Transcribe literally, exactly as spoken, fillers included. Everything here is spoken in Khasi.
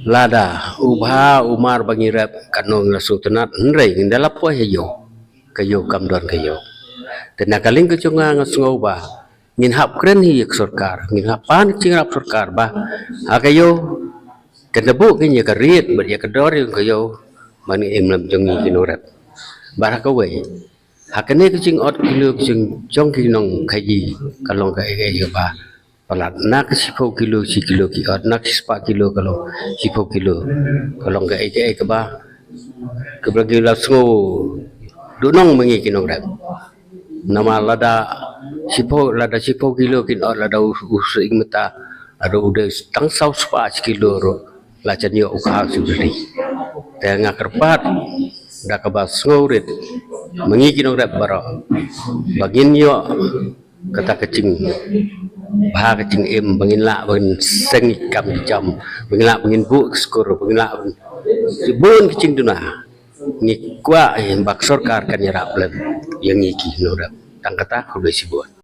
Lada u bha u mar ba ngi rep, katno ngi la sngewtynnat, hynrei ngin da la poi ha ïew, ka ïew kam don ka ïew. Te na ka liang ka jong nga, nga sngew ba ngin hap kren hi ïa ka sorkar, ngin hap pan ka jingïarap sorkar ba ha ka ïew kan da buh kane ïa ka rit bad ïa ka dor ïa ka ïew ban im lem jong ngi ki nongrep. Bad ha kawei, ha kane ka jingot kilo ka jing jong ki nongkhaïi ka long kaei kaei kaba palat. Na ka shiphew kilo shi kilo ki ot, na ka shispah kilo ka long shiphew kilo, ka long kaei kaei kaba, kaba ngi la sngew duhnong ma ngi ki nongrep. Namar lada shiphew, lada shiphew kilo kin ot, lada u, u sying mynta, lada u dei tang saw spah shi kilo ruh, la jan ïoh u kha u sibri. Te nga kyrpad da kaba sngewrit ma ngi ki nongrep baroh ba ngin ïoh kata ka jingbha ka jingim, ba ngin lah ban seng ïa ki kam ki jam, ba ngin lah ban ngin buh ki skur, ba ngin lah ban bun ki jingduna. Ngi kwah, eh, ba ka sorkar kan ïarap lem ïa ngi ki nongrep. Tang kata, khublei shibun.